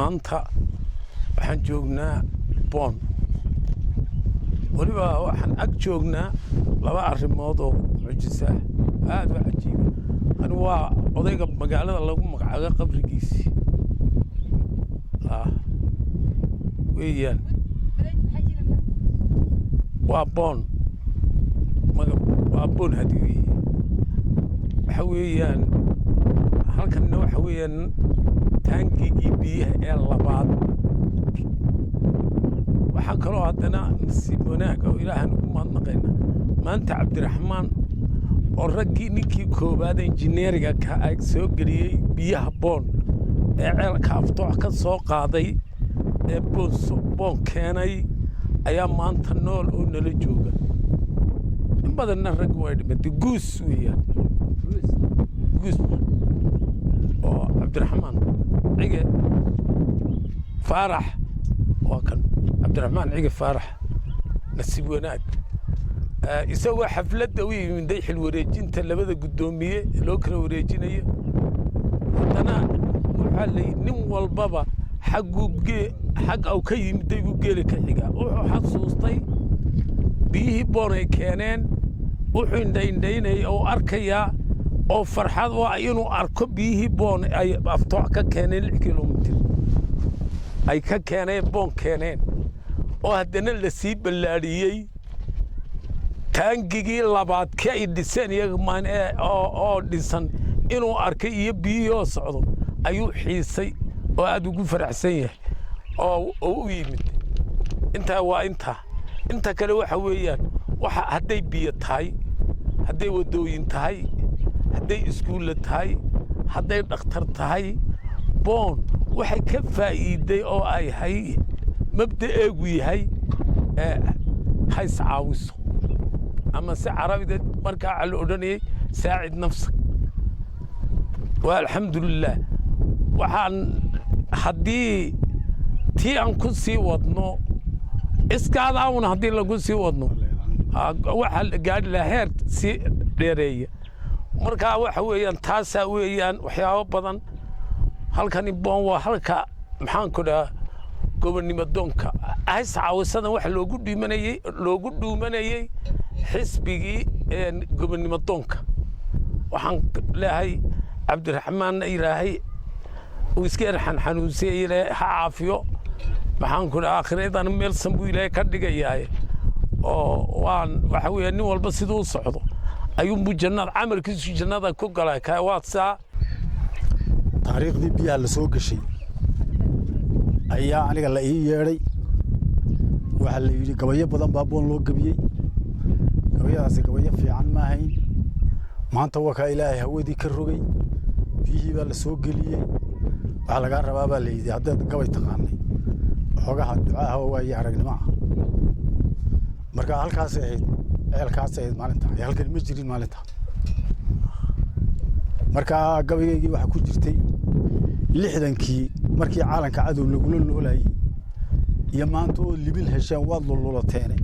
Maanta waxaan joognaa Boon. Weliba waxaan ag joognaa laba arrimood oo mucjiso ah, aad u cajiiba. Ani waa odayga magaalada lagu magacaabo qabrigiisii weeyaan. Waa Boon, waa Boon hadi weeye. Waxa weeyaan halkanna waxa weeyaan taangigii biyaha ee labaad. Waxaa kaloo haddana nasiib wanaag oo Ilaahan ugu mahadnaqayna, maanta Cabdiraxmaan oo raggii ninkii koowaad injineeriga ka soo geliyey biyaha Boon ee ceelka Aftoox ka soo qaaday ee Boon keenay ayaa maanta nool oo nala jooga. In badanna raggu way dhimatay. Guus weeyaan, Guus oo Cabdiraxmaan Cige Faarax. Waa kan Cabdiraxmaan Cige Faarax. Nasiib wanaag, isagoo xafladda u yimiday xil wareejinta labada guddoomiye loo kala wareejinayo, haddana waxaa la nin walbaba xagguu gee xag au ka yimiday buu geeli ka xigaa. Wuxuu xasuustay biyihii Boon ay keeneen. Wuxuu indhaindhaynaya oo arkayaa oo farxad waa inuu arko biyihii Boon ay Aftoox ka keeneen, 6 kilomitir ay ka keeneen, Boon keeneen, oo haddana la sii ballaadhiyey. Taangigii labaad ki ay dhiseen iyaga maan oo dhisan inuu arkay iyo biyihii oo socdo ayuu xiisay oo aad ugu faraxsan yahay oo u yimid. Intaa waa intaa. Inta kale waxa weeyaan, waxa hadday biyo tahay, hadday waddooyin tahay, hadday iskuulla tahay, hadday dhakhtar tahay, Boon waxay ka faa'iiday oo ay hay mabda'eegu yahay hays caawiso, ama si Carabida markaa waxaa la odhanayay ساعد نفسك. Waa alxamdulilah. Waxaan haddii tii aan ku sii wadno iskaadaawna, haddii lagu sii wadno, waxaa la gaadhi lahaa heer sii dheereeya. Markaa waxa weeyaan, taasaa weeyaan waxyaabo badan. Halkani Boon waa halka, maxaan ku dhahaa, gobonnimo doonka hays caawisadan waxa loogu dhuumanayey xisbigii gobonnimo doonka. Waxaan leeyahay Cabdiraxmaanna Ilaahay uu iska erxan xanuunsiyey, Ilaahay ha caafiyo. Maxaan ku dhaha, aakhiradan meel san buu Ilaahay ka dhigayaaye. Oo waan waxa weeya, nin walba siduu u socdo ayuunbuu jannada camalkiisu jannada ku galay. Ka waad saa. Taariikhdii biyaha la soo geshay ayaa aniga la ii yeedhay. Waxaa la yidhi gabayo badan baa Boon loo gebiyey. Gabayadaasi gabayo fiican ma ahayn. Maanta waa kaa Ilaahay hawadii ka rogay, biyihii baa la soo geliyey. Waxaa lagaa rabaa baa la yidhi, haddaad gabay taqaanay, xoogaha ducaaha oo waayo aragnimo ah. Marka halkaasay ahayd, ceelkaasay ahayd maalinta. Halkan ma jirin maalinta. Marka gabaygaygii waxaa ku jirtay 60-kii markii caalanka cadow lagula noolayey iyo maanta oo libin hesheen waad lululateene.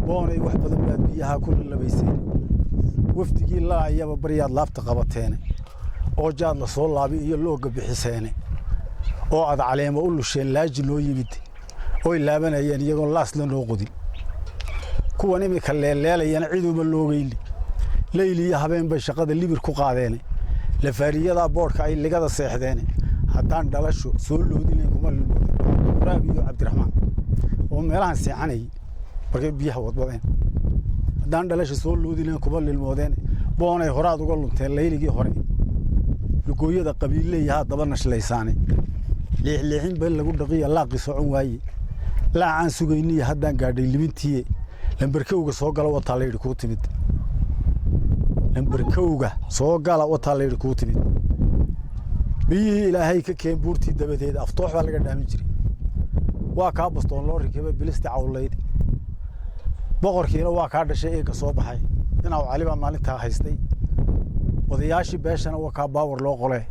Boonay wax badan baad biyaha ku lalabayseen, wafdigii laayaba baryaad laabta qabateene, oo jaad la soo laabi iyo looga bixiseene, oo aad caleemo u lusheen laaji noo yimid, oy laabanayeen iyagoon laasla noo qodin. Kuwan iminka leeleelayana ciduuma loogeyni, leyl iyo habeen bay shaqada libir ku qaadeene, lafaariyadaa boodhka ay ligada seexdeene. Haddaan dhalasho soo loodinayn kuma lilmoodeen. Waraab iyo Cabdiraxmaan oo meelahan seexanayay markay biyaha wadwadeen, haddaan dhalasha soo loodinayn kuma lilmoodeen. Boonay horaad uga lunteen layligii hore, lugooyada qabiilleeyahaa daba nashlaysaane, liixliixin ba lagu dhaqiya laaqi socon waaye. Laacaan sugayniyo haddaan gaadhay libintiiye, lambarkowga soo gala wataa layidhi kuu timid. Lambarkowga soo gala wataa layidhi kuu timid. Biyihii Ilaahay ka keen buurtii dabadeed, Aftoox baa laga dhaamin jiray. Waa kaa bastoon loo rikibay bilisti cawlayd. Boqorkiina waa kaa dhashay eega soo baxay. Inaw Cali baa maalintaa haystay odayaashii beeshana, waa kaa baawar loo qole.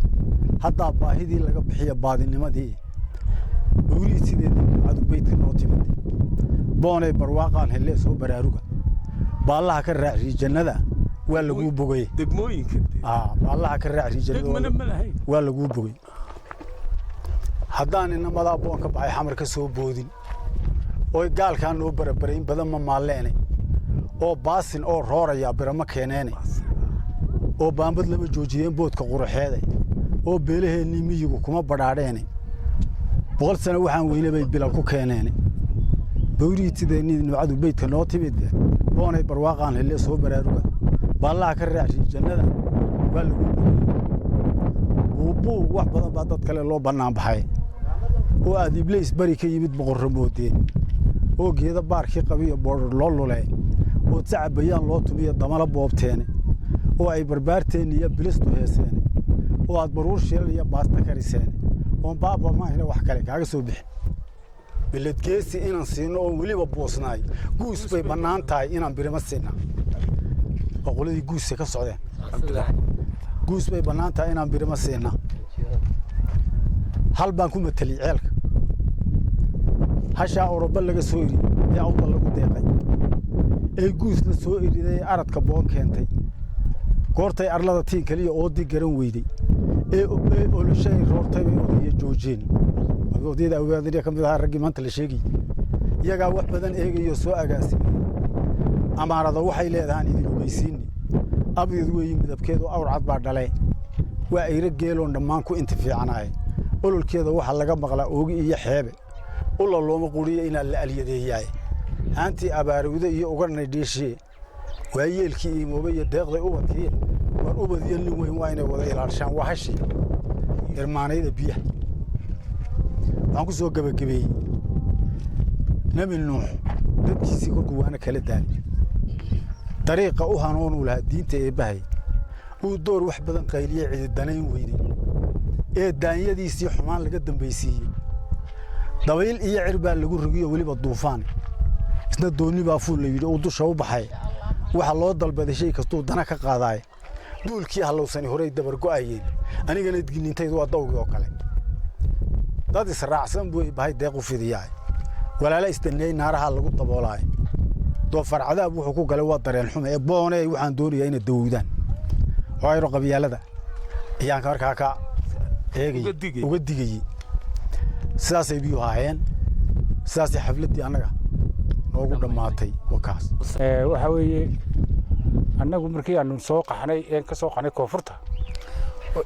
Haddaa baahidii laga bixiya baadinimadii bawrihii sideedii nimcadu beydka noo timid. Boonay barwaaqaan hellee soo baraaruga, baallaha ka raacrii jannada waa laguu bogay. Degmooyinka. Baallaha ka raacrii jannada degmana ma lahayn. Waa laguu bogay. Haddaan inamadaa Boon ka baxay Xamar ka soo boodin oy gaalkaa noo barabarayn badan ma maalleene, oo baasin oo roorayaa birama keeneene, oo baambad lama joojiyeen boodka quruxeede, oo beelaheennii miyigu kuma badhaadheene, 100 sano waxaan weyne bay bila ku keeneene, bawriitideennii nuucadu beydka noo timid. Boonay barwaaqaan hele, soo baraaruga, baallaha ka raacshi, jannada waa lagu bogay. Buubbuu wax badan baa dad kale loo bannaan baxay, oo aad Ibliis bari ka yimid boqorro moodeen, oo geeda baarkii qabiyo boodhor loo lulee, oo sacab bayaan loo tumiyo damala boobteene, oo ay barbaarteenni iyo bilistu heeseene, oo aad baruur shiilan iyo baasta kariseene, oon baaba maahine wax kale kaaga soo bixin. Beledgeesi inaan siino oon weliba buusnaay, guus bay bannaan tahay inaan birima siinaa. Waa qoladii guusse ka socdeen. Guus bay bannaan tahay inaan birima siinaa. Hal baan ku matelay ceelka hashaa Oroba laga soo eriyey ee Awda lagu deeqay, ee guus la soo eriday, ee aradka Boon keentay, goortay arlada tiin keliya oodii garan weyday ee oloshay roortay bay odaya joojeen. Odayada awaadiriya ka mid ahaa raggii maanta la sheegayay, iyagaa wax badan eegayo soo agaasimay. Amaarada waxay leedahaan idin ogeysiini: abyad weeyi midabkeedu, awr cad baa dhale, waa ayro geeloon dhammaan ku inti fiicanaay. Ololkeeda waxaa laga maqlaa oogi iyo xeebe, ula looma quriyo inaa la alyadeeyaay. Haantii abaarowda iyo uganay dhiishie, waayeelkii iimoobay iyo deeqday ubadkii, war ubad iyo nin weyn waa inay wada ilaalishaan. Waa hashii irmaanayda biyaha. Waxaan ku soo gebagabeeyey Nebi Nuux dadkiisii kolkuu waana kala daalay, dariiqa u hanuunuu lahaa diinta eebbahay, uu door wax badan qayliye, cidi danayn weyday, ee daanyadiisii xumaan laga dambaysiiyey, dabayl iyo cir baa lagu rogiyo weliba duufaan, isna doonni baa fuul la yidhi uu dusha u baxay. Waxa loo dalbaday shay kastuu dana ka qaadaay, duulkii hallowsani horey dabargo'ayeen. Anigana digniintaydu waa dawgii oo kale: dad israacsan buu eebbahay deeq u fidiyaay, walaala isdaneey naaraha lagu daboolaay, doofaar cadaab wuxuu ku galay waa dareen xume. Ee Booney, waxaan doonayaa inay dawowdaan xoayro qabyaalada ayaan markaa ka eegay, uga digayey. Sidaasay biyuhu ahaayeen, sidaasay xafladdii annaga noogu dhammaatay wakaas. Waxa weeye, annagu markii aanu soo qaxnay een ka soo qaxnay koonfurta,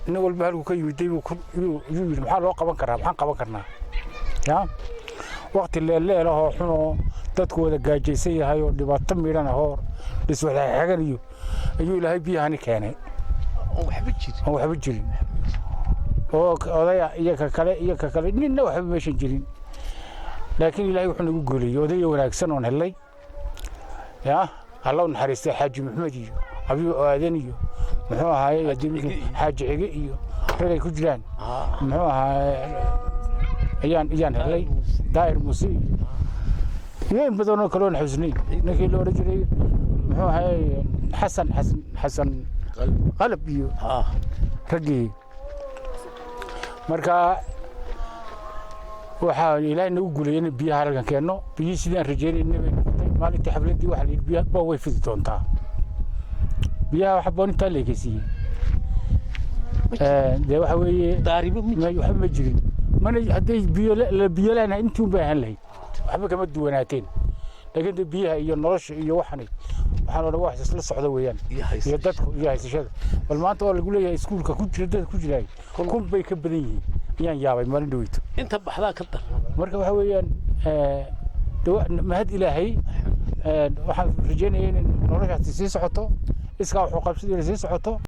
nin walba halkuu ka yimiday yuu yidhi, "Maxaa loo qaban karaa? Maxaan qaban karnaa?" Ya wakti leelleel ahoo xunoo dadku wada gaajaysan yahay oo dhibaato miidhan ahoo dhiswadaxaganayo ayuu Ilaahay biyahani keenay oon waxba jirin, oo odaya iyo ka kale iyo ka kale ninna waxba meeshan jirin. Laakiin Ilaahay wuxuu nagu guuleeyey odaya wanaagsan oon helay. Ya Alla u naxariistay, Xaaji Maxamed iyo Abiy Aadan iyo muxuu ahaaye Xaaji Cige iyo ragay ku jiraan, muxuu ahaaye, ayaan helay, Daa'ir Muuse iyo in badanoo kaloon xusnayn, ninkii la odhan jiray muxuu ahaaye Xasan Xasan Xasan Qalab iyo raggii. Marka waxaa Ilaahay nagu guuleeyey in biyaha halkan keenno. Biyihii sidaan rajeynayna bay noqotay. Maalintii xafladdii waxaa la yidhi biyaha Boon way fidi doontaa. Biyaha waxa Boon intaa la ekeysiiyey dee waxa weeye waxba ma jirin. Mana hadday biyo la biyo leenahay intii un bay ahaan lahayd, waxba kama duwanaateen. Laakiin dee biyaha iyo nolosha iyo waxani waxaan oo dhan wax isla socda weeyaan, iyo dadku iyo haysashada. Bal maanta oo lagu leeyahay iskuulka ku jira dadka ku jiraay 1000 bay ka badan yihiin, ayaan yaabay maalin dhaweyto. Inta baxdaa ka dar. Marka waxa weeyaan mahad Ilaahay. Waxaan rajeynaya in noloshaasi sii socoto, iskaa wuxuu qabsada inay sii socoto.